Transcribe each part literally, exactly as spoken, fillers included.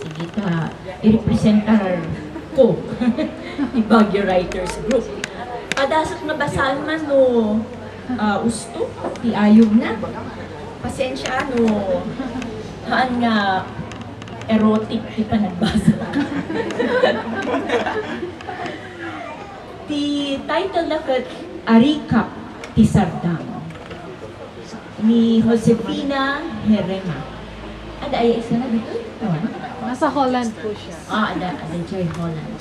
Sige ta, irepresentar ko ti Baguio Writers Group. Padasut nga basaan man no, ah, usto ti ayogna. Pasensia no haan nga erotic ti panagbasa. Ti title na ket Arikap ti Sardang ni Josefina Herrema. Adda aya isuna ditoy? Awan. Nasa Holland po siya. Ah, adda, adda diay Holland.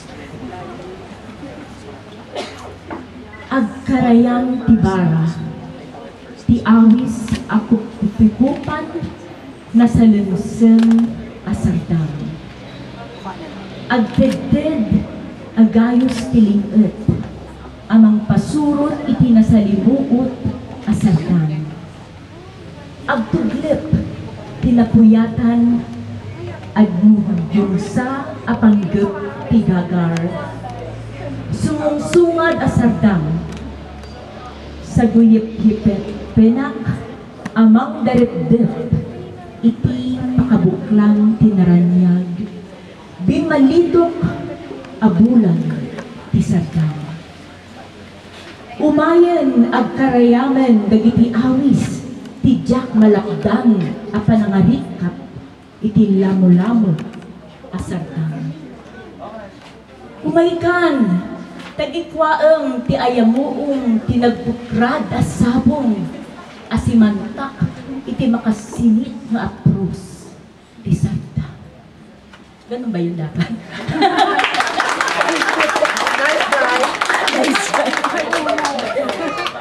Agkarayam ti bara, ti awis a kupkupan, nasalemsem a sardang. Agtedded a gayus ti ling-et a mangpasurot iti nasalimuot a sardang. Agtuglep ti napuyatan, agmumsa a panggep ti gagar. Sumungsungad a sardang, saguyep-yepet penak a mangdarepdep iti pakabuklan ti naraniag, bimmalitok a bulan ti sardang. Umayen agkarayamen dagiti awis ti diak malapdan a panangarikap iti lamulamo a sardang. Umaykan, tagikuaem ti ayamuom ti nagbukrad a sabong a simantak iti makasinit nga apros ti sardang. Ganun ba yun dapat? Nice try. Nice try.